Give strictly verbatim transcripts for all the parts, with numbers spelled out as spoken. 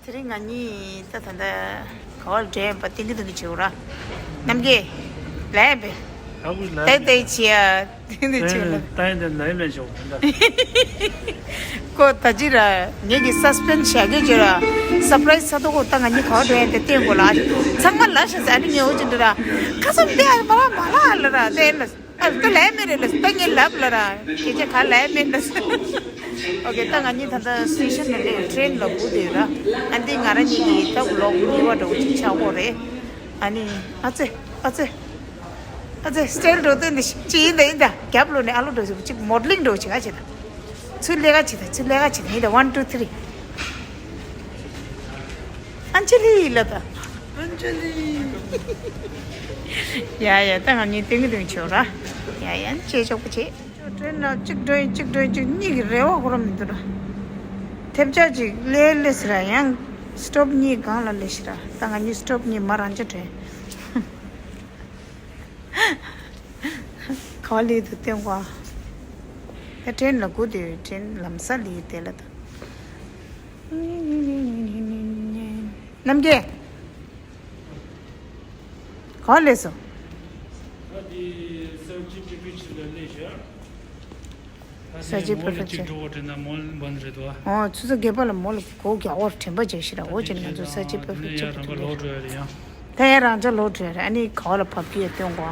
དེ་རིང་ང་གཉིས་ད་ད་ལྟ་ག་བར་འགྲོ་ཡིན་པ་ཏིང་གི་ཏིང་གི་བྱེད་འོ་ར། རྣམ་རྒྱལ། ལས་པས། ཨ་ཁུ་ལ་ཏེ་ཏེ་ཆི་ཡ་ཏིང་ཏིང་ཆི་ལ། ཏ་ཡིན་ཏེ་ལ་ཡིན་ལ་ཤོག་ད། ཁོ་ད་ཅི་ར་ངེད་ཀྱི་སས་པེན་བྱ་གི་ཅི་ར། སར་པ་རའི་སི་ས་ཐོག་ཁོ་ད་ང་གཉིས་ག་བར་འགྲོ་ཡིན་དེ་སྟོན་དགོས་ལ། ཚང་མ་ལ་ཤ་ཟ་ནི་ངས་འོ་ཅི་འདི་ར། ཁ་སང་དེ་ཨ་མ་ལ་མ་ལ་ལ་ར་དེ་ལ། ཨ་ད་ལས་མེད་རེད་ལ་ད་ངས་ལབ་ལ་ར། སྐད་ཆ་ག་ལས་མེད་ལ། ཨོ་ཀེ་ད་ང་གཉིས་ད་ལྟ་སི་ཊེ་ཤན་ལ་སླེབས། ཊེན་ལ་སྒུག་བསྡད་ཡོད་ར། ཨ་འདི་ང་རང་གཉིས་ཀྱི་ད་ལོག་ཉེ་བ་འདྲ་བོ་ཅིག་ཆགས་ཀྱི་རེད། ཨ་ནི་ཨ་ཙེ་ཨ་ཙེ་ཨ་ཙེ་སི་ཊལ་འགྲོ་སྟོན་འདི་ཅི་ཡིན་ད་ཡིན་ད་རྒྱབ་ལོགས་ནས་ཨ་ལོ་འདྲ་བོ་ཅིག་མོ་ཌེ་ལིང་འདྲ་བོ་ཅིག་ཨ་ཅེ་ད། ཚུར་ལས་ཀ་བྱེད་ད་ཚུར་ལས་ཀ་བྱེད་ད་ཡིན་ད། ཝན་ཊུ་ཐི་རི། ཨན་ཇི་ལི་ལ་ད། ཨན་ཇི་ལི། ཡ་ཡ་ད་ང་གཉིས་སྟོན་གི་སྟོན་གི་བྱེད་ར། ཡ་ཡ་ཅེ་ཆོག་པོ་བྱེད། ཅོ་ཊེན་ན་གཅིག་འགྲོ་ཡིན་གཅིག་འགྲོ་ཡིན་གཅིག་གཉིས་ཀྱི་རེ་བ་ཁོ་རང་མི་འདུག་ར། ཐེབས་ཆག་ཅིག་ལས་ལས་ཟེར་ར་ཡང་སི་ཊོབ་གཉིས་སྒང་ལ་ལས་ཤི་ར། ད་ང་གཉིས་སི་ཊོབ་གཉིས་མ་རང་ཅོ་ཊེན། ག་བ་ལི་དུ་སྟོན་གོ། ད་ཊེན་ལ་སྒུག་དེ་ཡོད། ཊེན་ལམ་ས་ལི་དེ་ལ་ད། རྣམ་རྒྱལ། ག་བ་ལས་སོ། ས་ཅི་པི་ཕི་ཆི་ལ་ལས་ཤར། ས་ཅི་པི་ཕི་ཆི། ཨོ་ཆུ་ཚོད་བརྒྱད་པ་ལ་མོ་ལ་སྒོ་རྒྱག་བར་དྲན་པ་བྱས་ཤི་ར། འོ་ཅན་ང་ཚོ་ས་ཅི་པི་ཕི་ཆི་ལ་ད་ཡ་རང་ཅག་ལོག་འགྲོ་ཡ་རེད་ཡང་། ད་ཡ་རང་ཅག་ལོག་འགྲོ་ཡ་རེད། ཨ་ནི་ག་བ་ལ་བབས་ཀྱི་ཡ་སྟོན་གོ།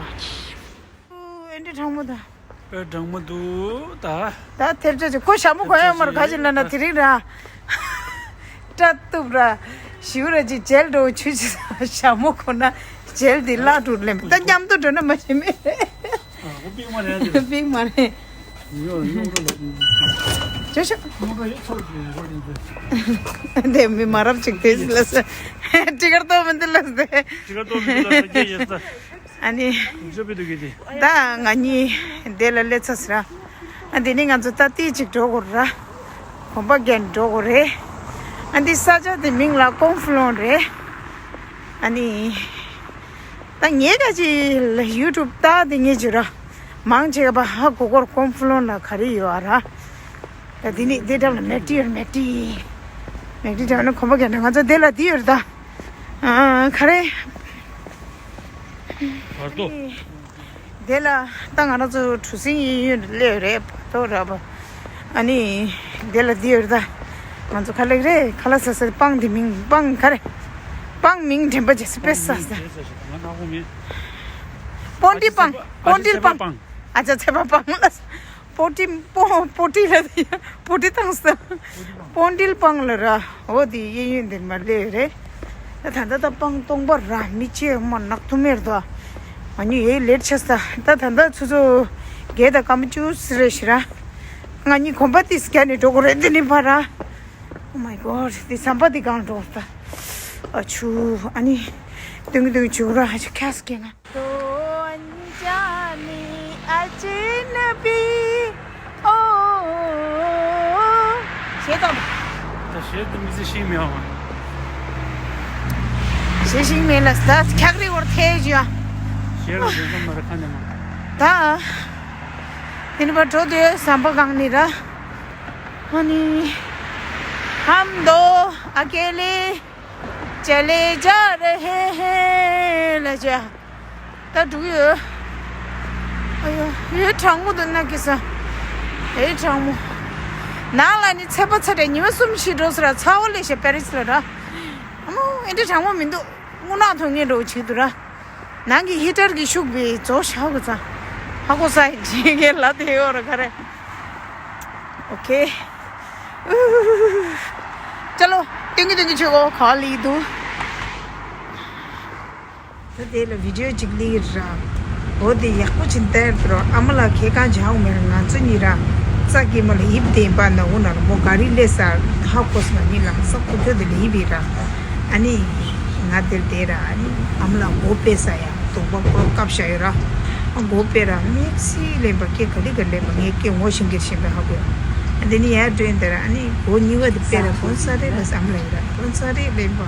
ཨེ་འདྲ་གྲང་མོ་ད། ཨེ་གྲང་མོ་འདུག་ད། ད་ཐེབས་ཆག་ཅིག་ཁོ་ཞྭ་མོ་གོན་ཡོད་མ་རེད། ག་ཅིག་ལབ་ན་དེ་རིང་ར། སྐྲ་གཏུབ་ར། ཞིའུ་ར་ཅིག་ཇེལ་འགྲོ་ཆུ་ཅིག་ཞྭ་མོ་གོན་ན་ཇེལ་དེ་བརླག་འགྲོ་ལེམ། ད་མཉམ་དུ་འགྲོ་ན་མ་ཤེས་མེད་རེད། ཨ་ཁོ་པིག་མ་རེད་དེ། པིག་མ་རེད། ཉོ་ཉོ་རོ་ལ། ཅོ་ཤོ། ཉོ་རོ་ཡོད་ཚོད་ཀྱི་རོ་ཡིན་དེ། དེ་མི་མ་རབས་ཅིག་དེ་ལ་ས། ཊི་ཀར་ཏོ་མི་འདི་ལ་ས། ཊི་ཀར་ཏོ་མི་འདི་ལ་ས་ཀྱེ་ཡེ་ས། ཨ་ནི། ཇོ་བི་དུ་གི་དེ། ད་ང་གཉིས་དེ་ལ་སླེབས་ཚར་ཟེར། ཨ་དེ་ནི་ང་ཚོ་ད་ཏི་ཅིག་འགྲོ་དགོས་ར། གོམ་པ་རྒྱག་འགྲོ་དགོས་རེད། ཨ་འདི་ས་ཆ་དེ་མིང་ལ་ཀོང་ཧྥུ་ལོང་རེད། ཨ་ནི། ད་ངས་ད་ཅི་ལ་ཡུ་ཊུབ་ལྟ་དེ་ངས་ཅི་ར། མང་ཆེ་བ་ཧ་གོ་གོར་ཀོང་ཧྥུ་ལོང་ལ་ག་རེ་ཡོད་ཨ་ར། ད་དེ་ནི་དེ་འགྲམ་ལ་མེག་ཊི་ཡོད་ར། མེག་ཊི། མེག་ཊི་འགྲམ་ན་གོམ་པ་རྒྱག་ན་ང་ཚོ་དེ་ལ་དེ་ཡོད་ར་ད། ཨ་ག་རེ། བར་དོ། དེ་ལ་ད་ང་རང་ཚོ་གྲུ་གཟིངས་གཡས་གཡོན་དུ་སླེབས་རེད། བར་དོ་ར་བ། ཨ་ནི་དེ་ལ་འདི་ཡོད་རེད་ད། ང་ཚོ་ཁ་ལེགས་རེད། ཁ་ལག་ཟ་ས་སྤང་འདི་མིང་སྤང་ག་རེ། སྤང་མིང་དྲན་པ་བྱེད་ས་དཔེ་ཟ་ས། སྤོན་ཏི་སྤང་། སྤོན་ཏི་སྤང་། ཨ་ཅག་ཚེ་པ་སྤང་ལ། སྤོ་ཏི་སྤོ་སྤོ་ཏི་ལ་དེ་ཡ་སྤོ་ཏི་བཏང་ས། སྤོན་ཏི་སྤང་ལ་ར། འོ་དེ་གཡས་གཡོན་དེར་མར་སླེབས་ཡོད་རེད། ད་ད་ལྟ་ད་སྤང་སྟོང་པ་ར་མི་ཆེ་མ་ནག་ཐུ་མེར་དོ། ང་གཉིས་ཡེ་ལེ་ཊི་ཆགས་ས། ད་ད་ལྟ་ཆུ་ཚོད་བརྒྱད་དང་སྐར་མ་བཅུ་ཙམ་རེད་ཤི་ར། ང་གཉིས་གོམ་པ་ཏིས་བརྒྱབ་ནས་འགྲོ་དགོས་རེད། འདི་ནས་ཕར་ར། Oh my god། འདི་ཟམ་པ་འདི་གང་འགྲོ་ད། ཨ་ཆུ། ཨ་ནི། སྟོན་གི་སྟོན་གི་ཆུ་ར་ཧ་ཅི་ཁ་སྐད་ང་། དོ་ཨན་ཅ་ནི་ཨ་ཅི་ན་པི་ཨོ། ཞེས་དང་། ད་ཞེས་དུ་མི་ཚེ་ཤིང་མེད་བ། ཞེས་ཤིང་མེད་ལ་ད་འཁྱག་རི་བོར་ཐེ་ཇུ་ཨ། ཞེས་ལ་འདོད་ས་མ་རེད་ཁ་ནས་མ། ད། དེ་ནི་བ་འགྲོ་དུས་ཟམ་པ་གང་ནི་ར། ཨ་ནི། ཧམ་དོ་ཨ་ཀེ་ལེ། ཅ་ལེ་ཇ་རེ་ཧེ་ཧེ་ལ་ཇ། ད་འགྲོ་གི་ཡོད། ཨ་ཡོ་ཡོད་གྲང་མོ་འདུག་ན་གི་ས། ཨེ་གྲང་མོ། ནང་ལ་ནི་ཚད་པ་ཚད་རེ་ཉི་མ་གསུམ་ཞིག་འགྲོ་ས་ར་ཚ་བ་ལས་ཤ་པེ་རི་སི་ལ་ར། ཨ་མོ་ཨེ་འདྲ་གྲང་མོ་མི་འདུག་རྔུལ་ནག་ཐོན་ངེས་འགྲོ་བྱེད་འདུག་ར། ནང་གི་ཧི་ཊར་གྱི་ཤུགས་པའི་རྫོགས་ཤག་གི་ཚ། ཧ་གོ་ས་ཡིན་ཇི་ངས་ལ་དེ་ཡོད་ར་ག་རེ། ཨོ་ཁེ། ཨུ། ཅ་ལོ། ཏིང་གི་ཏིང་གི་ཆུ་གོ་ག་ལི་དུ། ད་དེ་ལ་བི་ཌིའོ་གཅིག་ལི་ར། འོ་དེ་ཡག་པོ་ཅིག་བལྟས་འགྲོ། ཨ་མ་ལགས་ཁྱེད་གང་བྱ་འོང་མེད་ར། ང་ཚོ་གཉིས་ར། ས་ཀྱི་མ་ལ་ཡིབ་དེ་པ་ན་འུ་ན་ར་མོ་ག་རི་ལས་ས་ཧ་གོ་ས་ན་ནི་ལམ་ས་ཁུ་ཁྱོད་དེ་ལ་ཡིབ་ཡི་ར། ཨ་ནི། ང་དེར་དེ་ར་ཨ་ནི་ཨ་མ་ལགས་སྒོ་ཕྱེ་ས་ཡ། དོགས་པ་ཁོ་རང་བཀབ་བཞག་ཡོད་ར། ཨ་སྒོ་ཕྱེ་ར་མིག་སི་ལེན་པ་སྐད་ག་ལི་ག་ལེན་པ་ངས་སྐད་ངོ་ཤེས་ཀྱི་ཤེས་པའི་ཧ་གོ་ཡ། ཨ་དེ་ནི་ཡར་འགྲོ་ཡིན་དེ་ར་ཨ་ནི་སྒོ་གཉིས་པ་དེ་ཕྱེ་ར་ཕོན་ས་རེད་ལ་བསམ་ལ་ཡོད་ར་ཕོན་ས་རེད་ལེན་པ།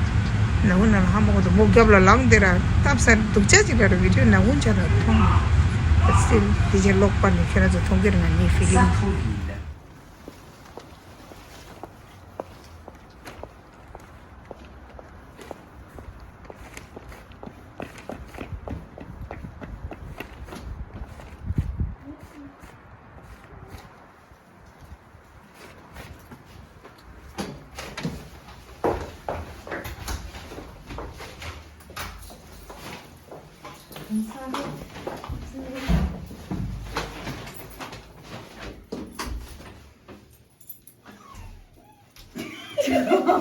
ན་འུ་ན་ལ་ཧ་མ་གོ་དུ་མོ་རྒྱབ་ལ་ལངས་དེ་ར་སྟབས་ས་རེད་སྡུག་ཅག་ཅིག་ར་ར་བི་ཌིའོ་ན་འུ་ཆ་ར་མཐོང་། ཨ་སི་ལ་དེ་ཅན་ལོག་པ་ནི་ཁྱོད་ར་ཚོ་མཐོང་གི་ར་ང་ངའི་ཕི་ལིང་། ཨ་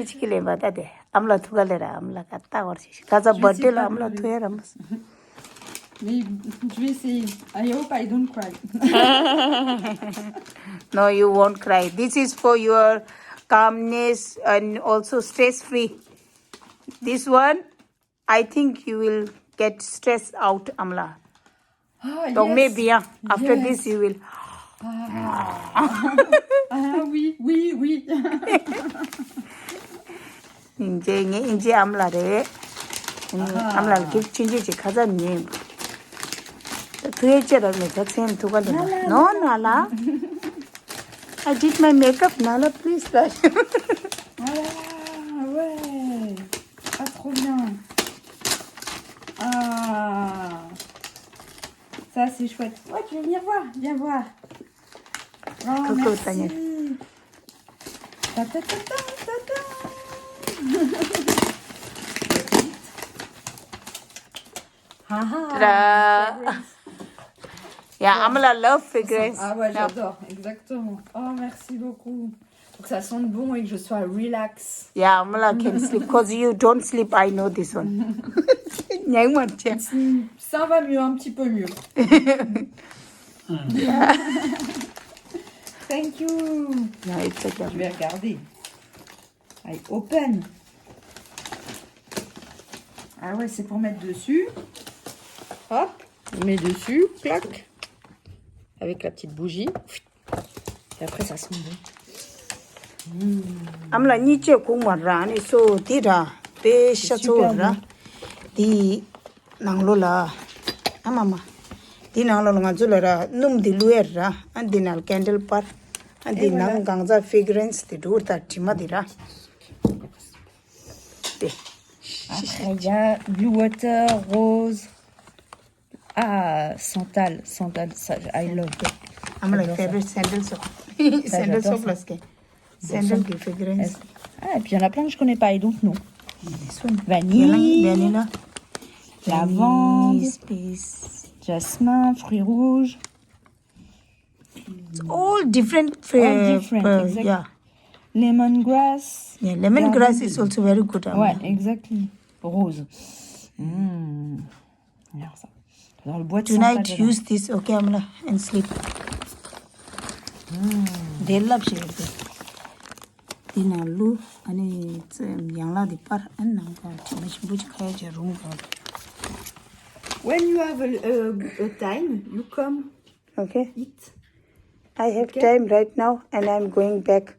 ཅིག་ལེན་པ་ད་དེ་ཨམ་ལ་ཐུག་ག་ལེ་ར་ཨམ་ལ་ཀ་ཏ་བར་ཞིག་ཁ་ཚ་བར་ཌེ་ལ་ཨམ་ལ་ཐུག་ཡ་ར་མ་སོང་། Mais je vais essayer. I hope I don't cry. No, you won't cry. This is for your calmness and also stress free. This one, I think you will get stressed out, Amla. Ah, donc, yes. Mais bien, after yes. This, you will. Ah, ah oui, oui, oui. སྙིང་རྗེ་ངའི་སྙིང་རྗེ་ཨམ་ལ་རེད། ཨམ་ལ་གིབ་ཆུང་ཆུང་ཅིག་ཁ་ཚ་ཉེ། ཐུ་ཡེ་ཅེ་ར་མེ་ཚ་ཚེན་ཐུ་ག་ལེ་ན་ནོ་ན་ལ། I did my makeup, Nala, please, bye. Ah ouais. Ah, trop bien. Ah, ça, c'est chouette. Ouais, tu veux venir voir ? Viens voir. Oh, coucou, merci. Tania. Ta, ta, ta, ta, ta, ta. Ah, ah. Ta-da. Fragrance. Yeah, Amla love fragrance. Ah ouais, j'adore, exactement. Oh, merci beaucoup. Faut que ça sente bon et que je sois relax. Yeah, Amla can sleep because you don't sleep. I know this one. Ça va mieux, un petit peu mieux. Thank you. Yeah, it's okay. Je vais regarder. Allez, open. Ah ouais, c'est pour mettre dessus. Hop, on met dessus, clac. Avec la petite bougie. Et après, ça sent bon. ཨམ་ལ་གཉིས་ཆེ་ཁུག་མ་ར་ནི་སོ་དེ་ར་དེ་ཤ་ཚོ་ར་དེ། ནང་ལོ་ལ། ཨ་མ་མ། འདི་ནང་ལོ་ལ་ང་ཚོ་ལ་ར་སྣུམ་འདི་བླུག་ཡ་ར། ཨ་འདི་ནང་ལ་ཀེན་ཌལ་པར། ཨ་འདི་ནང་གང་ཚ་ཕི་གྷ་རན་སི་དེ་འགྲོ་ད་དྲི་མ་འདི་ར། དེ། Après, il y a blue water, rose. Ah, santal, santal, ça, I love. ཨ་མ་ལ་ཕེ་བ་རི་ཊི་སན་ཌལ་སོབ། སན་ཌལ་སོབ་ལ་སྐད། Sandal, fragrance. Ah, et puis il y en a plein que je connais pas, et donc non. Vanille, vanilla, lavande, jasmin, fruits rouges. It's all different. All different, exactly. Yeah. Lemongrass. Yeah, lemongrass is also very good. Ouais, exactly. Rose. Mm. Alors ça. Dans le boîte. Tonight, use this, okay, Amla, and sleep. They love you. དེ་ནང་བླུག་ཨ་ནི་ཙེམ་ཡང་ལ་དེ་པར་ཨ་ནང་ག་དྲི་མ་ཞིམ་པོ་ཅིག་ཁ་ཡ་ཅིག་རུང་ག། When you have a, a, a time, you come. Okay. Eat. I have time right now and I'm going back.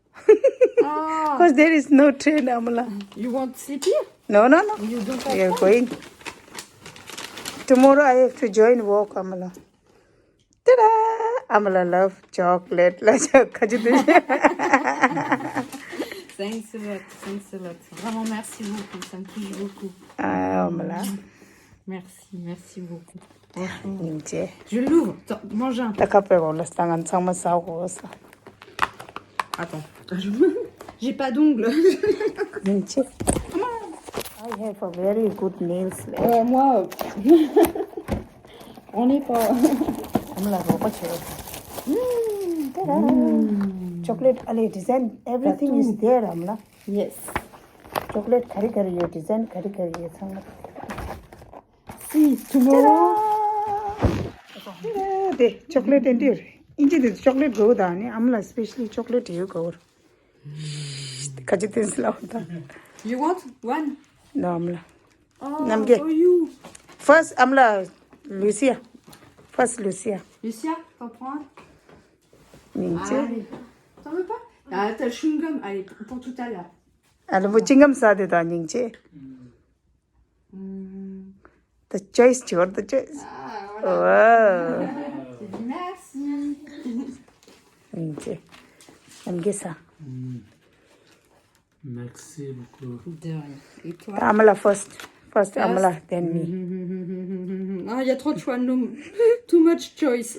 Ah. Because there is no train, Amla. You want sleep here? No, no, no. You don't have time? We are going. Tomorrow I have to join work, Amla. Ta-da! Amla love chocolate. La choc. Thanks a lot. Thanks a lot. Vraiment, merci beaucoup. Ça me touche beaucoup. Ah, Amla. Merci, merci beaucoup. Franchement. Je l'ouvre. Attends, mange un. Attends. J'ai pas d'ongles. I have a very good nails. Euh, moi, euh, on n'est pas. Chocolate, allez, design, everything is there, Amla. Yes. Chocolate, kari kari yo, design, kari kari yo, ཚང་མ། See, tomorrow. དེ་ཅོག་ལེ་ཊི་འདི་རེད། ཨིན་ཇི་དེ་ཅོག་ལེ་ཊི་དགོས་དང་ནི་ཨམ་ལ་སི་པེ་ཤལ་ལི་ཅོག་ལེ་ཊི་ཡོད་དགོས། ཁ་ཅིག་ཏེན་སི་ལ་འོ་ད། You want one? No, ཨམ་ལ། Oh, ནམ་རྒྱལ། For you. First, ཨམ་ལ། Lucia. First, Lucia. Lucia, t'en prends un? Allez. T'en veux pas? Ah, t'as le chewing-gum. Allez, pour tout à l'heure. ཨ་ལ་བུ་ཅིང་ངམ་ས་དེ་དང་སྙིང་རྗེ། The choice, you are the choice. Ah, voilà. Wow. Je dis merci. ཨམ་གྱི་ས། Merci beaucoup. De rien. Et toi? ད་ཨམ་ལ་first. First, Amla, then me. Ah, il y a trop de choix, no, too much choice.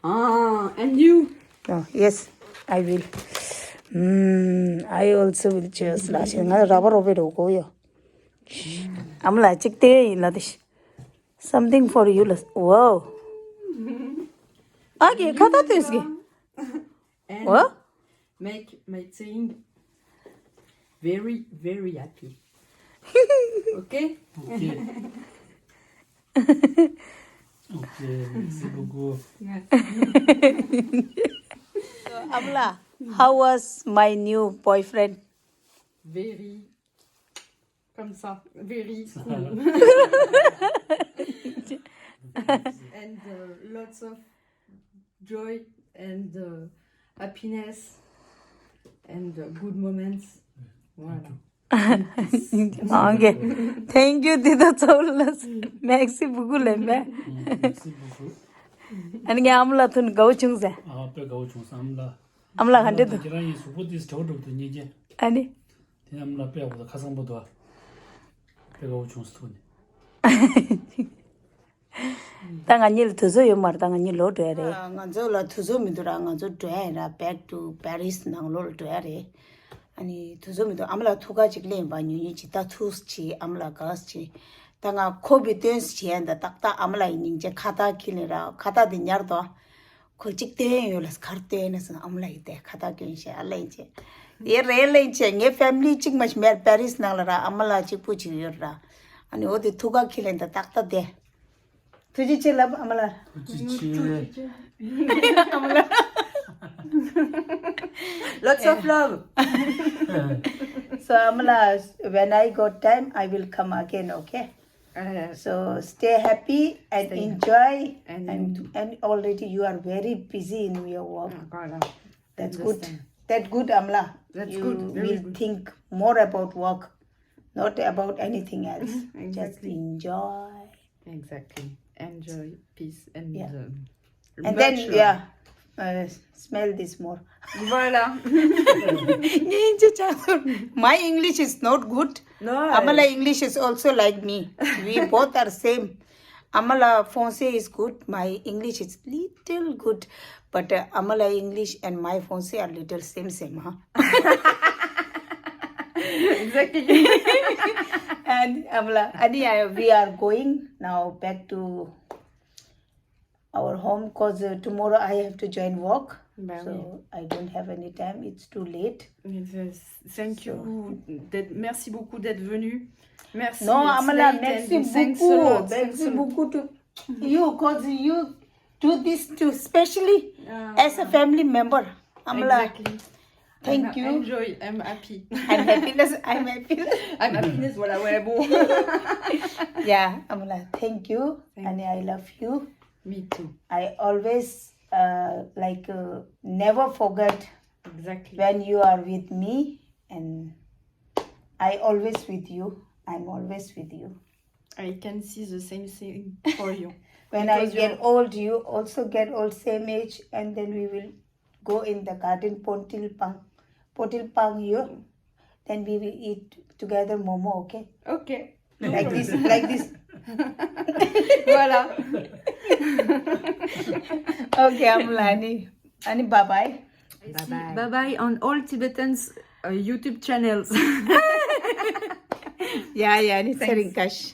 Ah, and you? Oh, yes, I will. Mm, I also will choose. ལ་ཞེ་ང་ར་བ་རོ་བེ་རོ་གོ་ཡོ། Amla, check དེ་ཡིན་ལ་དེ། Something for you. ལ། Wow. ཨ་གི་ཁ་ཏ་ཏེས་གི། And What? Make my team very, very happy. Okay? Okay. Okay, merci beaucoup. So, Amla, how was my new boyfriend? Very, comme ça, very cool. And uh, lots of joy and uh, happiness and uh, good moments. Voilà. Okay. Thank you, Tita Tsolas. Merci beaucoup, Lembe. Merci beaucoup. And Amla, tun go chung se. ཨ་དཔེ་དགའ་བོ་བྱུང་སོང་། ཨམ་ལ། Amla, hundred. ཁྱེད་རང་ཡིན་གཟུགས་པོ་དེ་སྒྲོ་སྒྲོ་དུ་ཉེ་རྒྱ། ཨ་ནི། དེ་ཨམ་ལ་དཔེ་དགའ་བོ་དང་ཁ་སང་པོ་དུ། དཔེ་དགའ་བོ་བྱུང་སོང་ནི། ད་ང་གཉིས་ལ་དུས་ཚོད་ཡོད་མ་རེད། ད་ང་གཉིས་ལོག་འགྲོ་ཡ་རེད། ང་ཚོ་ལ་དུས་ཚོད་མི་འདུག་ར། ང་ཚོ་འགྲོ་ཡ་ཡིན་ར། Back to Paris ནང་ལོགས་ལ་འགྲོ་ཡ་རེད། ཨ་ནི་དུས་ཚོད་མི་འདུག་ཨ་མ་ལགས་ཐུགས་ཁ་ཅིག་ལེན་པ་ཉུང་ཉུང་ཅིག་ད་ཐུགས་ཅིག་ཨ་མ་ལགས་དགའ་ཅིག་ད་ང་ཁོ་བི་སྟོན་སི་བྱས་ཡ་ད་ཏག་ཏག་ཨ་མ་ལགས་ཡི་སྙིང་རྗེ་ཁ་བཏགས་ཁྱེར་ལེན་ར། ཁ་བཏགས་དེ་ཉར་དོ། ཁོ་གཅིག་སྟོན་ཡོད་ལ་གར་སྟོན་ནས་སོང་། ཨ་མ་ལགས་ཡི་དེ་ཁ་བཏགས་སྐྱོན་བཤད་ཨ་ལེན་བྱས། དེ་རེད་ལེན་བྱས། ངའི་ཕེ་མི་ལི་གཅིག་མ་ཞིག་མེད་པེ་རིས་ནང་ལ་ར། ཨ་མ་ལགས་གཅིག་པུ་ཅིག་ཡོད་ར། ཨ་ནི་འོ་དེ་ཐུགས་ཁ་ཁྱེར་ལེན་ད་ཏག་ཏག་དེ། ཐུགས་རྗེ་ཆེ་ལབ་ཨ་མ་ལགས། ཐུགས་རྗེ་ཆེ། ཨ་མ་ལགས། Lots of love. So ཨ་མ་ལགས, when I got time, I will come again, okay? Uh, So stay happy and stay happy. Enjoy. And And, you too. And already you are very busy in your work. Ah, voilà. That's good. Understand. That's good, Amla. That's You good, very will good. Think more about work, not about anything else. Mhm, Just exactly. Enjoy. Exactly. Enjoy, peace, and Yeah. Um, And then, much love. Yeah, uh, smell this more. Voilà. My English is not good. No. Amala English is also like me. We both are same. Amala français is good. My English is little good. But uh, Amala English and my français are little same same, huh? Exactly. And Amala, Ani, I, we are going now back to our home because uh, tomorrow I have to join work. Bah oui. So I don't have any time. It's too late. Yes, thank you. D'être, merci beaucoup d'être venu. Merci. No, it's Amala, late merci and thanks a beaucoup. Lot. Merci beaucoup to you because you do this too, especially uh, as a family member. Amala, exactly. Thank you. Enjoy. I'm happy. I'm happiness. I'm happiness. I'm happiness. Voilà, ouais, bon. Yeah, Amala, thank you. Thank and I love you. Me too. I always uh, like uh, never forget exactly. When you are with me, and I always with you. I'm always with you. I can see the same thing for you. When I get old, you also get old, same age, and then we will go in the garden, Pontil Pang, Pontil Pang, you. Then we will eat together momo, okay? Okay. Like this, like this. Voilà. Okay, Amala, Ani. Ani, bye bye. Bye bye. Bye bye on all Tibetans uh, YouTube channels. Yeah, yeah, Ani, thanks.